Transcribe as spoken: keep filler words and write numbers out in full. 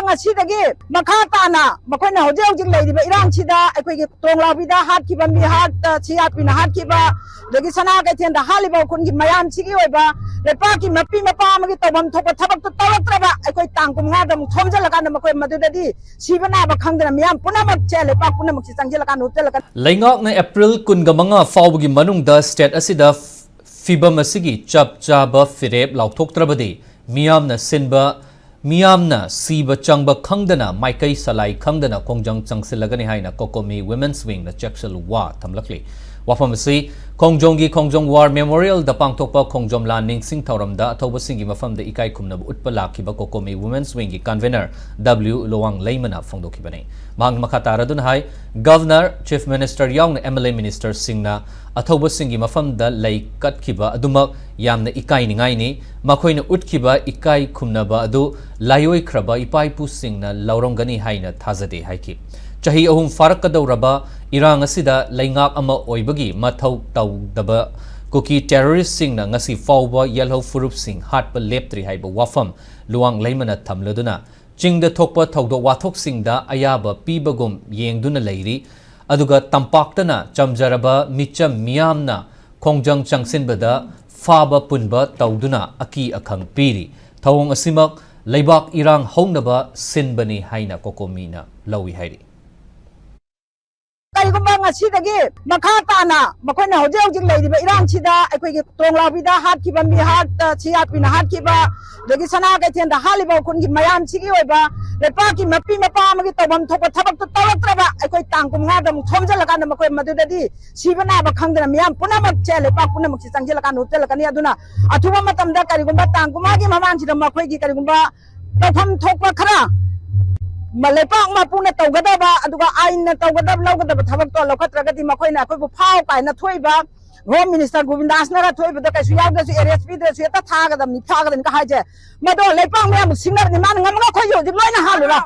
ꯉꯁꯤꯗꯒꯤ ꯃꯈꯥ ꯇꯥꯅ ꯃꯈꯣꯏꯅ ꯍꯧꯖꯤꯛ ꯍꯧꯖꯤꯛ ꯂꯩꯔꯤꯕ ꯏꯔꯥꯡꯁꯤꯗ, ꯑꯩꯈꯣꯏꯒꯤ ꯇꯣꯡꯂꯥꯎꯕꯤꯗ ꯍꯥꯠꯈꯤꯕ ꯃꯤꯍꯥꯠ, ꯑ, ꯁꯤꯌꯥꯠꯄꯤꯅ ꯍꯥꯠꯈꯤꯕ, ꯑꯗꯒꯤ ꯁꯅꯥ ꯀꯩꯊꯦꯜꯗ ꯍꯥꯠꯂꯤꯕ ꯈꯨꯟꯒꯤ ꯃꯌꯥꯝꯁꯤꯒꯤ ꯑꯣꯏꯕ ꯂꯩꯄꯥꯛꯀꯤ ꯃꯄꯤ ꯃꯄꯥ ꯑꯃꯒꯤ ꯇꯧꯐꯝ ꯊꯣꯛꯄ ꯊꯕꯛꯇꯨ ꯇꯧꯔꯛꯇ꯭ꯔꯕ, ꯑꯩꯈꯣꯏ ꯇꯥꯡ ꯀꯨꯟꯃꯉꯥꯗ ꯑꯃꯨꯛ ꯊꯣꯝꯖꯤꯜꯂꯀꯥꯟꯗ ꯃꯈꯣꯏ ꯃꯗꯨꯗꯗꯤ ꯁꯤꯕ ꯅꯥꯕ ꯈꯪꯗꯅ ꯃꯤꯌꯥꯝ ꯄꯨꯝꯅꯃꯛꯁꯦ ꯂꯩꯄꯥꯛ ꯄꯨꯝꯅꯃꯛꯁꯦ ꯆꯪꯁꯤꯜꯂꯀꯥꯟꯗ ꯍꯨꯞꯆꯤꯜꯂꯀꯥꯟꯗ ꯂꯩꯉꯥꯛꯅ ꯑꯦꯄ꯭ꯔꯤꯜ ꯀꯨꯟꯒ ꯃꯉꯥ ꯐꯥꯎꯕꯒꯤ ꯃꯅꯨꯡꯗ ꯁ꯭ꯇꯦꯠ ꯑꯁꯤꯗ ꯐꯤꯕꯝ ꯑꯁꯤꯒꯤ ꯆꯞ ꯆꯥꯕ ꯐꯤꯔꯦꯞ ꯂꯥꯎꯊꯣꯛꯇ꯭ꯔꯕꯗꯤ ꯃꯤꯌꯥꯝꯅ ꯁꯤꯟꯕ, ꯃꯤꯌꯥꯝꯅ ꯁꯤꯕ ꯆꯪꯕ ꯈꯪꯗꯅ, ꯃꯥꯏꯀꯩ ꯁꯂꯥꯏ ꯈꯪꯗꯅ ꯈꯣꯡꯖꯪ ꯆꯪꯁꯤꯜꯂꯒꯅꯤ ꯍꯥꯏꯅ ꯀꯣꯀꯣꯃꯤ ꯋꯤꯃꯦꯟꯁ ꯋꯤꯡꯅ ꯆꯦꯛꯁꯤꯜ ꯋꯥ ꯊꯝꯂꯛꯂꯤ꯫ ꯋꯥꯐꯝ ꯑꯁꯤ ꯈꯣꯡꯖꯣꯝꯒꯤ ꯈꯣꯡꯖꯣꯝ ꯋꯥꯔ ꯃꯦꯃꯣꯔꯤꯌꯦꯜꯗ ꯄꯥꯡꯊꯣꯛꯄ ꯈꯣꯡꯖꯣꯝ ꯂꯥꯟ ꯅꯤꯡꯁꯤꯡ ꯊꯧꯔꯝꯗ ꯑꯊꯧꯕꯁꯤꯡꯒꯤ ꯃꯐꯝꯗ ꯏꯀꯥꯏ ꯈꯨꯝꯅꯕ ꯎꯠꯄ ꯂꯥꯛꯈꯤꯕ ꯀꯣꯀꯣꯃꯤ ꯋꯤꯃꯦꯟꯁ ꯋꯤꯡꯒꯤ ꯀꯟꯚꯦꯅꯔ ꯗꯕ꯭ꯂꯤꯎ ꯂꯣꯋꯥꯡ ꯂꯩꯃꯅ ꯐꯣꯡꯗꯣꯛꯈꯤꯕꯅꯤ꯫ ꯃꯍꯥꯛꯅ ꯃꯈꯥ ꯇꯥꯔꯗꯨꯅ ꯍꯥꯏ, ꯒꯚꯔꯅꯔ, ꯆꯤꯐ ꯃꯤꯅꯤꯁꯇꯔ ꯌꯥꯎꯅ ꯑꯦꯝ ꯑꯦꯜ ꯑꯦ ꯃꯤꯅꯤꯁꯇꯔꯁꯤꯡꯅ ꯑꯊꯧꯕꯁꯤꯡꯒꯤ ꯃꯐꯝꯗ ꯂꯩ ꯀꯠꯈꯤꯕ ꯑꯗꯨꯃꯛ ꯌꯥꯝꯅ ꯏꯀꯥꯏꯅꯤꯡꯉꯥꯏꯅꯤ꯫ ꯃꯈꯣꯏꯅ ꯎꯠꯈꯤꯕ ꯏꯀꯥꯏ ꯈꯨꯝꯅꯕ ꯑꯗꯨ ꯂꯥꯏꯑꯣꯏꯈ꯭ꯔꯕ ꯏꯄꯥ ꯏꯄꯨꯁꯤꯡꯅ ꯂꯧꯔꯝꯒꯅꯤ ꯍꯥꯏꯅ ꯊꯥꯖꯗꯦ ꯍꯥꯏꯈꯤ꯫ ꯆꯍꯤ ꯑꯍꯨꯝ ꯐꯥꯔꯛꯀꯗꯧꯔꯕ ꯏꯔꯥꯡ ꯑꯁꯤꯗ ꯂꯩꯉꯥꯛ ꯑꯃ ꯑꯣꯏꯕꯒꯤ ꯃꯊꯧ ꯇꯧꯗꯕ ꯀꯨꯀꯤ ꯇꯦꯔꯣꯔꯤꯁꯁꯤꯡꯅ ꯉꯁꯤ ꯐꯥꯎꯕ ꯌꯦꯜꯍꯧ ꯐꯨꯔꯨꯞꯁꯤꯡ ꯍꯥꯠꯄ ꯂꯦꯞꯇ꯭ꯔꯤ ꯍꯥꯏꯕ ꯋꯥꯐꯝ ꯂꯨꯋꯥꯡ ꯂꯩꯃꯅ ꯊꯝꯂꯗꯨꯅ, ꯆꯤꯡꯗ ꯊꯣꯛꯄ ꯊꯧꯗꯣꯛ ꯋꯥꯊꯣꯛꯁꯤꯡꯗ ꯑꯌꯥꯕ ꯄꯤꯕꯒꯨꯝ ꯌꯦꯡꯗꯨꯅ ꯂꯩꯔꯤ, ꯑꯗꯨꯒ ꯇꯝꯄꯥꯛꯇꯅ ꯆꯝꯖꯔꯕ ꯃꯤꯆꯝ ꯃꯤꯌꯥꯝꯅ ꯈꯣꯡꯖꯪ ꯆꯪꯁꯤꯟꯕꯗ ꯐꯥꯕ ꯄꯨꯟꯕ ꯇꯧꯗꯨꯅ ꯑꯀꯤ ꯑꯈꯪ ꯄꯤꯔꯤ꯫ ꯊꯧꯑꯣꯡ ꯑꯁꯤꯃꯛ ꯂꯩꯕꯥꯛ ꯏꯔꯥꯡ ꯍꯧꯅꯕ ꯁꯤꯟꯕꯅꯤ ꯍꯥꯏꯅ ꯀꯣꯀꯣꯃꯤꯅ ꯂꯧꯏ ꯍꯥꯏꯔꯤ꯫ ꯀꯔꯤꯒꯨꯝꯕ ꯉꯁꯤꯗꯒꯤ ꯃꯈꯥ ꯇꯥꯅ ꯃꯈꯣꯏꯅ ꯍꯧꯖꯤꯛ ꯍꯧꯖꯤꯛ ꯂꯩꯔꯤꯕ ꯏꯔꯥꯡꯁꯤꯗ, ꯑꯩꯈꯣꯏꯒꯤ ꯇꯣꯡꯂꯥꯎꯕꯤꯗ ꯍꯥꯠꯈꯤꯕ ꯃꯤꯍꯥꯠ, ꯑ, ꯁꯤꯌꯥꯠꯄꯤꯅ ꯍꯥꯠꯈꯤꯕ, ꯑꯗꯒꯤ ꯁꯅꯥ ꯀꯩꯊꯦꯜꯗ ꯍꯥꯠꯂꯤꯕ ꯈꯨꯟꯒꯤ ꯃꯌꯥꯝꯁꯤꯒꯤ ꯑꯣꯏꯕ ꯂꯩꯄꯥꯛꯀꯤ ꯃꯄꯤ ꯃꯄꯥ ꯑꯃꯒꯤ ꯇꯧꯐꯝ ꯊꯣꯛꯄ ꯊꯕꯛꯇꯨ ꯇꯧꯔꯛꯇ꯭ꯔꯕ, ꯑꯩꯈꯣꯏ ꯇꯥꯡ ꯀꯨꯟꯃꯉꯥꯗ ꯑꯃꯨꯛ ꯊꯣꯝꯖꯤꯜꯂꯀꯥꯟꯗ ꯃꯈꯣꯏ ꯃꯗꯨꯗꯗꯤ ꯁꯤꯕ ꯅꯥꯕ ꯈꯪꯗꯅ ꯃꯤꯌꯥꯝ ꯄꯨꯝꯅꯃꯛꯁꯦ ꯂꯩꯄꯥꯛ ꯄꯨꯝꯅꯃꯛꯁꯤ ꯆꯪꯁꯤꯜꯂꯀꯥꯟꯗ ꯍꯨꯞꯆꯤꯜꯂꯛꯀꯅꯤ꯫ ꯑꯗꯨꯅ ꯑꯊꯨꯕ ꯃꯇꯝꯗ ꯀꯔꯤꯒꯨꯝꯕ ꯇꯥꯡ ꯀꯨꯟꯃꯉꯥꯒꯤ ꯃꯃꯥꯡꯁꯤꯗ ꯃꯈꯣꯏꯒꯤ ꯀꯔꯤꯒꯨꯝꯕ ꯇꯧꯐꯝ ꯊꯣꯛꯄ ꯈꯔ ꯃ-, ꯂꯩꯄꯥꯛ ꯃꯄꯨꯅ ꯇꯧꯒꯗꯕ, ꯑꯗꯨꯒ ꯑꯥꯏꯟꯅ ꯇꯧꯒꯗꯕ, ꯂꯧꯒꯗꯕ ꯊꯕꯛꯇꯣ ꯂꯧꯈꯠꯇ꯭ꯔꯒꯗꯤ ꯃꯈꯣꯏꯅ ꯑꯩꯈꯣꯏꯕꯨ ꯐꯥꯎ ꯀꯥꯏꯅ ꯊꯣꯛꯏꯕ ꯍꯣꯝ ꯃꯤꯅꯤꯁꯇꯔ ꯒꯣꯕꯤꯟꯗꯥꯁꯅꯒ ꯊꯣꯛꯏꯕꯗꯣ ꯀꯩꯁꯨ ꯌꯥꯎꯗ꯭ꯔꯁꯨ, ꯑꯦꯔꯦꯁ ꯄꯤꯗ꯭ꯔꯁꯨ ꯍꯦꯛꯇ ꯊꯥꯒꯗꯕꯅꯤ, ꯐꯥꯒꯗꯕꯅꯤ ꯀ ꯍꯥꯏꯁꯦ, ꯃꯗꯣ ꯂꯩꯄꯥꯛ ꯃꯌꯥꯝꯕꯨ ꯁꯤꯡꯅꯕꯅꯤ꯫ ꯃꯥꯅ ꯉꯝꯃꯒ ꯑꯩꯈꯣꯏꯁꯨ ꯍꯧꯖꯤꯛ ꯂꯣꯏꯅ ꯍꯥꯜꯂꯨꯔꯣ꯫